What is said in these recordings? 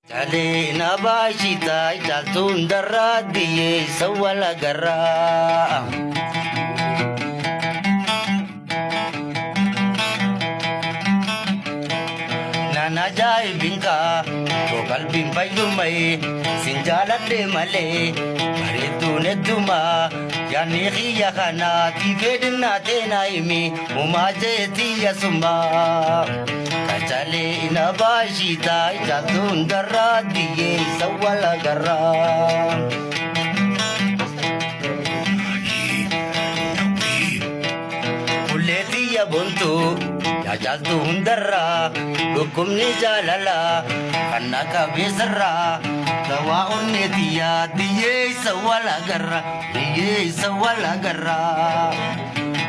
Calee na baashitaa caaltuun darraa dhiyyeessa wal agarraa. Naan ajaa'ibinkaa koo qalbiin fayyummae sin jaaladhe malee bareedduun heddumaa yaadni kiyya kanaati fedhinnaa teenaa himi mumaa jeetiyya sumaa. Qacalee na baashitaa caaltuun darraa dhiyyeessa wal agarraa. Kulleetiyya bontuu yaa caaltuu hundarraa dhukkubni jaalalaa kan na qabeessarraa dawaa onneetiyyaa dhiyyeessa wal agarra dhiyyeessa wal agarraa.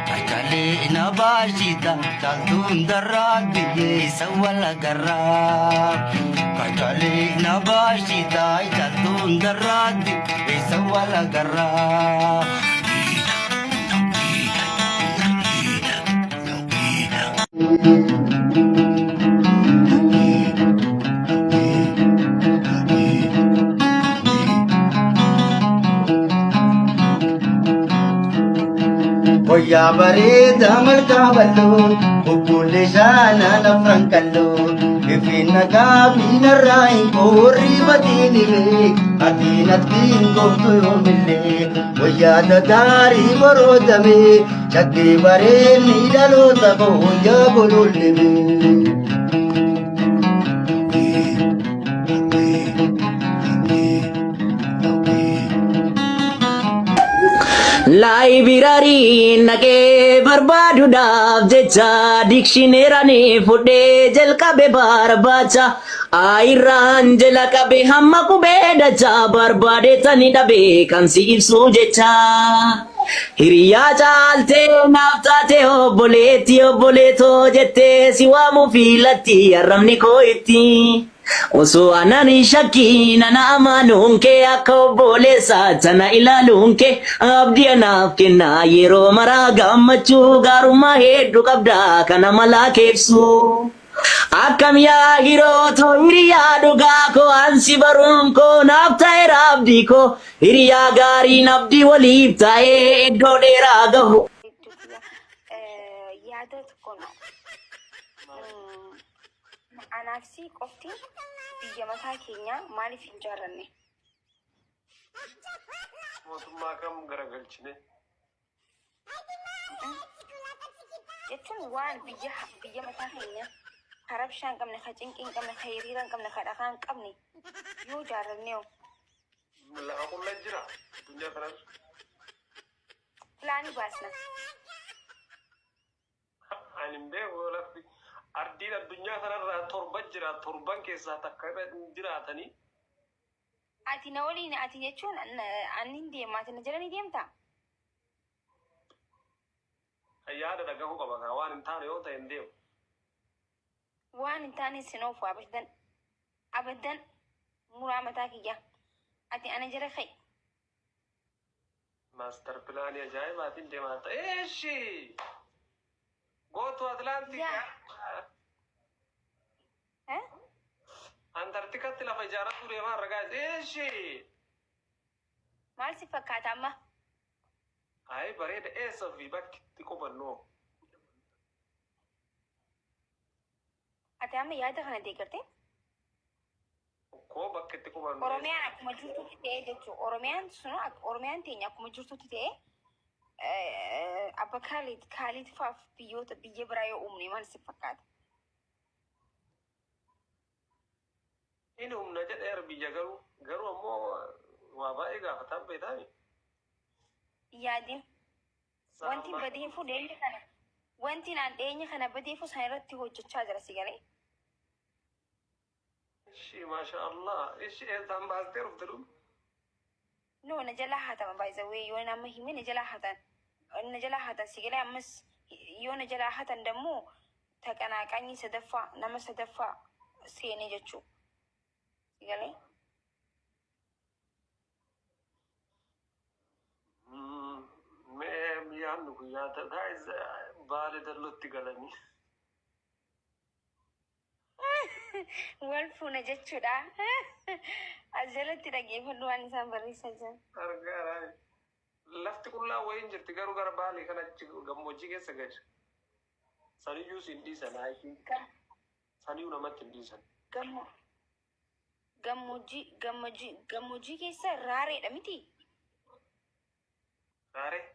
Qacalee na baashita caaltuu hundarraa dhiyyeessa wal agarraa. Qacalee na baashita caaltuu hundarraa dhiyyeessa wal agarraa. Wayyaa bareedaa malkaa bal'oo bubbuullee shaanaan afran qalloo ifiin nagaa miinarraa hin qoorri batiin himee ati natti hin gooftu yoomillee wayyaa gaarii boroodamee shaggee bareenni dhaloota koo wayyaa golollemee. Laayibiraarii naqee barbaaduudhaaf jecha dikshineeranii fudhee jalqabe barbaacha ayirraan jala qabe hamma qubee dacha barbaade tani dhabe kan si ibsu jecha. Hiriyaa caaltee naaf taate obboleetti obboleetoo jettee si waamuu fiilatti arrabni koo itti. Osoo anan hin shakkiin ana amaanuun kee akka obboleessaa tana ilaaluun kee abdii anaaf kenna yeroo maraa gammachuu gaarummaa hedduu qabda kana malaa keebsu. Akkam yaa hirootoo hiriyaa dhugaa koo ansi baruun koo naaf ta'eera abdii koo hiriyaa gaariin abdii waliif ta'ee iddoo dheeraa gahu. Yaada tokko anaaf si qofti biyya mataa keenyaa maaliif hin ijaarranne? Mootummaa kam garagalchine? Jechuun waan biyya biyya mataa keenya ka rabshaa hin qabne, ka cinqii hin qabne, ka hiriira hin qabne, ka dhakaa hin qabne yoo ijaarranne hoo? Lafa qulla jira addunyaa kanarra. Pilaanii baasna. Ani hin beeku lafti ardiin addunyaa kanarraa torba jira, torban keessaa takka irra hin jiraatanii. Ati na waliin ati jechuun ani hin deema ati na jala ni deemtaa? Yaada dhagahuu qaba kaa waan hin taane yoo ta'e hin deemu. Waan hin taane sin oofu abadan abadan muraa mataa kiyya ati ana jala ka'i. Master pilaanii ajaa'ibaatiin deemaa jirta. Eeshi! Go to Atlantic. Yaa. Eh? Antarktikatti lafa ijaarrachuu deemaa irra guys. Eeshi! Maal si fakkaata amma? Ayi bareeda, eessa fi bakki itti qubannu? Ati amma yaada kana deeggartee? Koo bakki itti qubannu. Oromiyaan akkuma jirtutti ta'ee jechuudha. Oromiyaan sunu Oromiyaan teenya akkuma jirtutti ta'ee abba Kaalid Kaalid faaf biyyoota biyya biraa yoo uumne maal si fakkaata? Inni humna jedheera biyya garuu ammoo waa baay'ee gaafataan beektaami. Yaadin. Wanti badeefuu dhiyeenya kana wanti naan dhiyeenya kana badeefuu san irratti hojjechaa jira si galee. Ishi maasha Allah. Ishi eessaan baastee dhufte dhum? No, na jalaa hatama, by the way, yoo nama hime na jalaa hatan, na jalaa hatan si galee. Ammas yoo na jalaa hatan dammoo taqanaaqanyii sadaffaa nama sadaffaa seene jechuu si galee. Mee yaadnu guyyaa guys baale dallotti galanii. Wal fuuna jechuudha. As jalatti dhaggeeffadhu waan isaan barreessaa jiran. Argaa lafti qullaa wayiin jirti garuu gara Baalee kana achi gammoojjii keessa gadi. Saniyyuu siin dhiisan haayitii. Saniyyuu namatti hin dhiisan. Gammoojjii keessa raareedha miti? Raaree?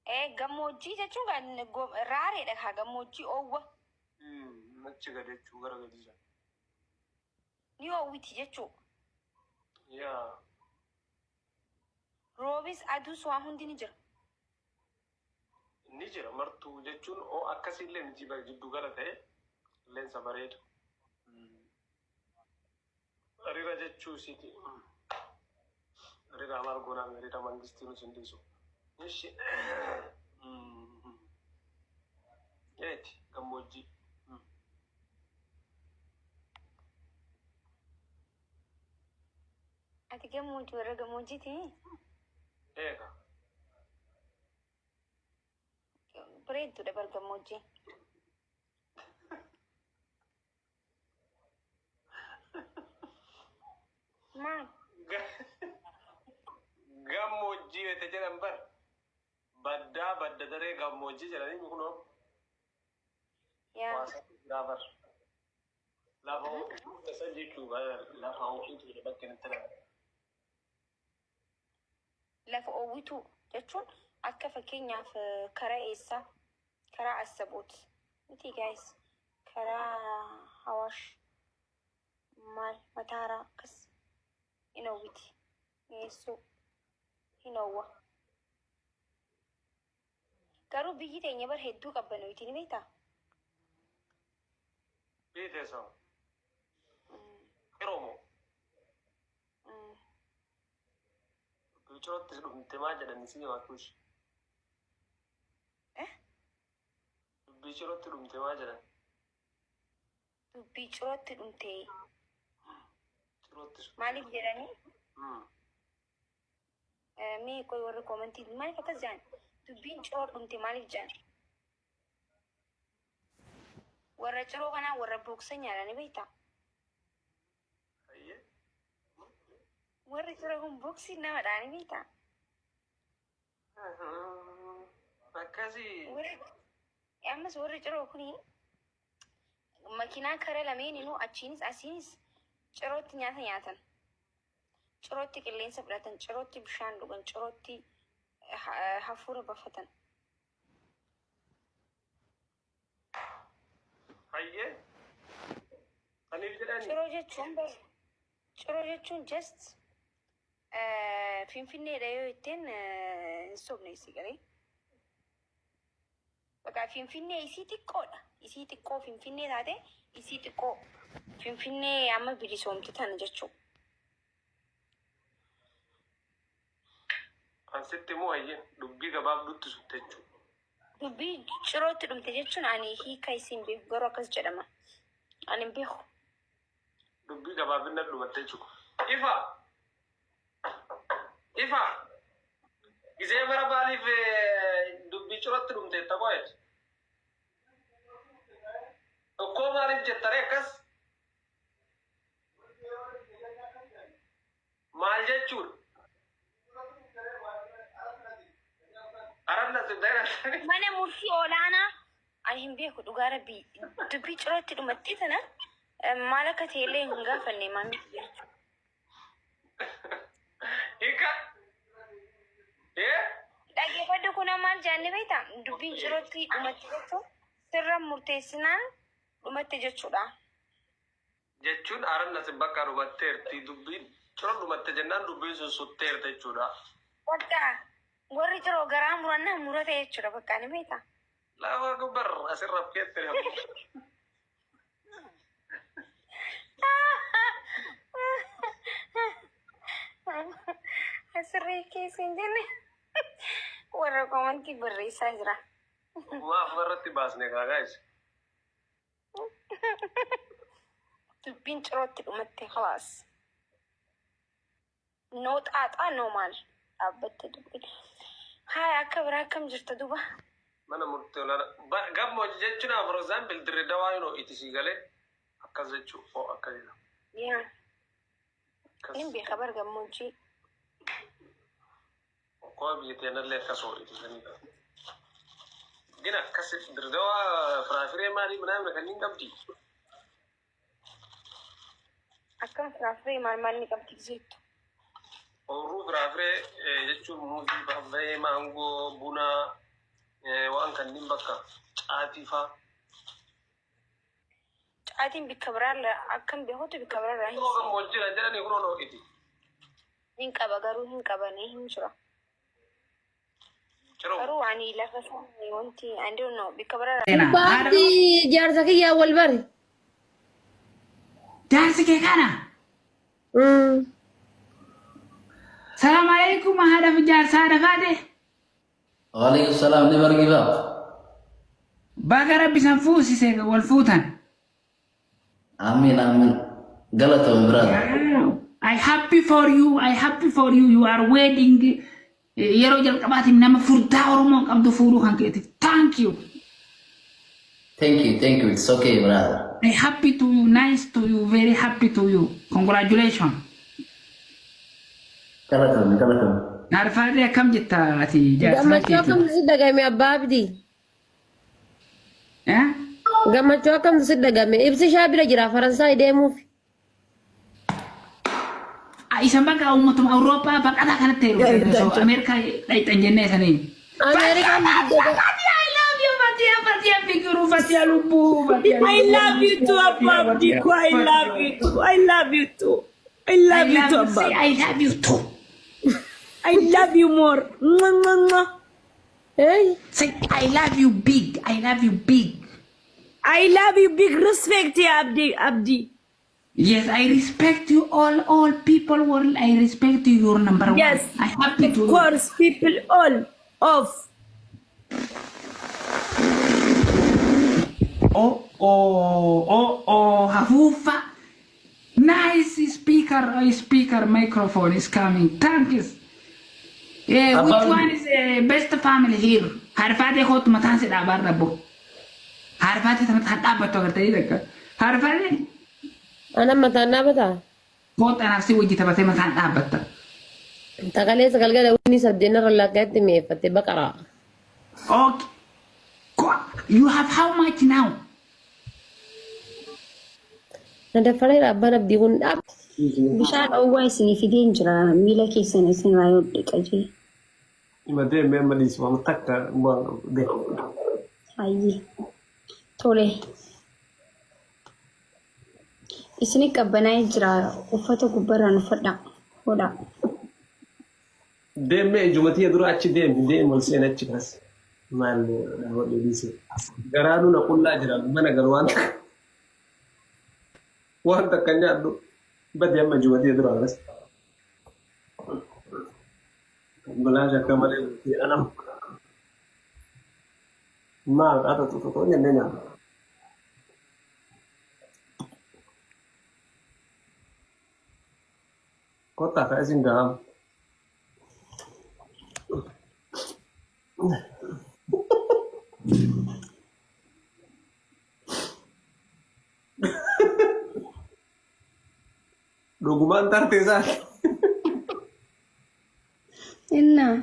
Ee, gammoojjii jechuun kan raareedha kaa, gammoojjii oowwa. Achi gadi jechuu, gara gadi sana. Ni oowwiti jechuu. Yaa. Roobis aduus waan hundi ni jira. Ni jira martuu jechuun oo akkasiillee miti, jiddu gala ta'e, qilleensa bareedu. Hariira jechuu isiiti. Hariira maal goonaa, hariira mangistii nus hin dhiisu. Ishi. Eeti gammoojjii. Ati gammoojjii, warra gammoojjiiti? Eega. Bareedduudha bar gammoojjii. Maal? Gammoojjii wete jedhan bar. Baddaa badda daree gammoojjii jedhanii kunoo. Yaa. Waa bar. Lafa ho'ituu isa jechuu, lafa ho'ituu bakka itti dhabe. Lafa oowwituu jechuun akka fakkeenyaaf karaa eessaa? Karaa Assaboot. Miti guys. Karaa Hawaash. Maal, Mataaraa akkas hin oowwiti. Mi'eessuu hin oowwa. Garuu biyyi teenya bar hedduu qabbanoyti, ni beektaa? Biyyi teessoo. Oromoo. Bichirootti dhumte maal jedhani si himaa? Eh? Dubbii cirootti dhumte maal jedhan? Dubbii cirootti dhumte. Cirootti. Maaliif jedhanii? Mee qoy, warri koomentii maaliif akkas jedhan? Dubbiin ciroo dhumte maaliif jedhan? Warra ciroo kanaa warra booksa nyaadha, ni beektaa? Hayyee. Warri ciroo kun booksii namadha, ni beektaa? Akkasii. Warri ammas warri ciroo kuni makiinaa kara lameeninuu achiinis asiinis cirootti nyaata nyaatan. Cirootti qilleensa fudhatan, cirootti bishaan dhugan, cirootti hafuura baafatan. Hayyee. Saniif jedhani. Ciroo jechuun bar, ciroo jechuun just Finfinneedha yoo jetteen hin sobne isii galee. Bakka Finfinnee isii xiqqoodha. Isii xiqqoo Finfinnee taate, isii xiqqoo Finfinnee amma bilisoomte tana jechuudha. Kan sitti immoo, hayyee, dubbii gabaabduutti sutte jechuudha. Dubbii cirootti dhumte jechuun ani hiika isiin beeku, garuu akkas jedhama. Ani hin beeku. Dubbii gabaabinna dhumatte jechuudha. Ifa. Ifa. Gisee mara maaliif dubbii cirootti dhumte tapho'eet? Tokkoo maaliif jettaree akkas? Maal jechuudha? Aranna sibdee. Mana murtii olaanaa ani hin beeku, dhugaa rabbii, dubbii cirootti dhumatte tana maal akka ta'e illee hin gaafanne maamii jechuudha. Hiika. Ee? Dhaggeeffadhu, kun maal jaanne beektaa? Dubbiin cirootti dhumatte jechuun sirra murteessinaan dhumatte jechuudha. Jechuun aranna sin bakka dhumatteerti, dubbiin ciroo dhumatte jennaan dubbiin sun sutteerta jechuudha. Bakka warri ciroo garaa murannaa murate jechuudha, bakka ni beektaa? Lafa gubbar asirra keetti. Asirree keessa hin jenne, warra komantii barreessaa jira. Maaf irratti baasne gaagaayis. Dubbiin cirootti dhumatte, khalaas. No xaaxaa, no maal dhaabbatte dubbiin. Haaya, akka biraa akkam jirta duba? Mana murtii olaanaa. Gammoojji jechuun, for example, Dirree Dawaa yoo itti sii galee. Akkas jechuu oo akka jedha. Yaa. Akkas. Nin beeka bar gammoojjii. Koo biyya teenallee akkas ho'itu sanidha. Gin akkas Dirredawaa firaafiree maalii ምናምን kanneen qabdi. Akkam firaafiree maal maal ni qabdi jettu? Ooyiruu firaafiree jechuun muuzii, baabbayee, maangoo, buna, waan kanneen bakka caatii faa. Caatiin bikka biraarraa akkam beekutu bikka biraarraa hin Yeroo seenu. gammoojjiidha jedhanii kunoo ho'iti. Hin qaba garuu hin qabanii hin jira. Ciroo. Garuu ani lafa sana wanti I don't know bikka biraarraa. Seenaa. Haadha Baabdi jaarsa kiyyaa wal bari. Jaarsi kee kana. Salaam alaikum haadha fi jaarsa haadha faate. Waalaikum salaam ni margi ba. Baga rabbi san fuusise wal fuutan. Amiin amiin. Galatoom brother. Wow. I happy for you. I happy for you. You are wedding. Yeroo jalqabaatiin nama furdaa Oromoon qabdu fuudhuu kan keetiif. Thank you. Thank you, thank you. It's okay, brother. I happy to you. Nice to you. Very happy to you. Congratulations. Galatoom, galatoom. Naarfaadhee akkam jetta ati jaarsa Gammachuu keetii? akkamtu si dhagame abbaa abdii? Eh? Gammachuu akkamtu si dhagame? Ibsi shaa bira jira Faransaay deemuuf. Ah, Isan bakka uummatuma Awurooppaa baqataa kanatti heerumte. So Ameerikaa dhayxan jennee saniin. Ameerikaan guddaa. Fatia, I love you, Fatia, Fatia, Fikiru, Fatia, Lubbu, Fatia, I love you too, Abba Abdi. I love you too. I love you too. I love you too, Abba. Say I love you too. I love you more. Mwah, mwah, mwah. Hey. Say I love you big. I love you big. I love you. Big respect, yeah, Abdi. Abdi. Yes, I respect you all people world. I respect you. You're number one. Yes. I happy Of to you. course, people all of. Oh, Hafufa. Nice speaker microphone is coming. Thank you. Yeah, which one is best family here? Harfaatee kootu mataan si dhaabaa rabbo. Harfaatee mataan dhaabbattu agartanii takka. Harfaatee Ana mataan dhaabataa? kootu anaaf si wajji taphatee mataan dhaabbatta. Takalee galgala inni saddeena irra lakkaatti mi'eeffatte baqaraa. Okay. You have how much now? Na daffareera abbaan abdii kun dhaab. Bishaan dhoowwaa isinii fideen jira. Miila keessan isin irraa yoo dhiqa jee. Ima deemee amma dhiisu waan takka waan deemu. Hayyee. Tole. Isini qabbanaa'ee jira. Uffata gubbarraan uffadhaa. Hodhaa. Deemee ijuma tiyya dura achi deemi deemi ol seen achi kaas. Maal dhaabadhu dhiise. Garaanuu na qullaa jira mana galu waan takka. Waan takka nyaadhu. Badi amma ijuma tiyya dura kaas. Balaa akka malee anam. Maal haa ta'u ta'u jennee nyaanna. Kottaa ka isin gahamu. Dhugumaan tartee isaati. Innaa.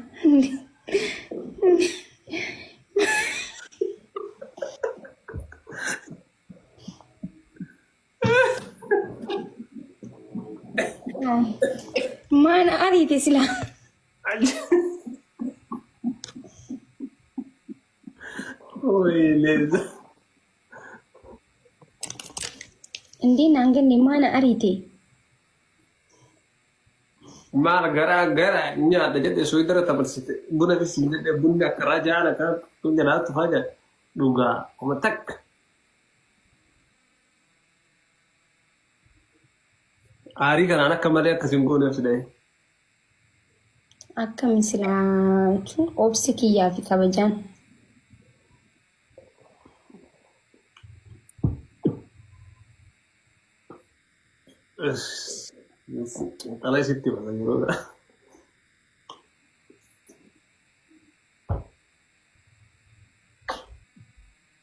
Maana ariite silaa. Oye, Indee naan ganne maana ariite. Maal garaa garaa nyaadha jedhe suuqii tabarsite buna fi siin jedhe bunni akka raajaan akka kun jalaa tufaa jedhe dhugaa kuma takka. Aarii kanaan akka malee akkas hin gooneef sidhee. Akkami silaa jechuun obsi kiyyaa fi kabajaan. Xala isitti bata yeroo dha.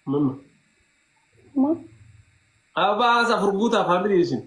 Mamma. Ma? Ababaa afur guutaa family isin.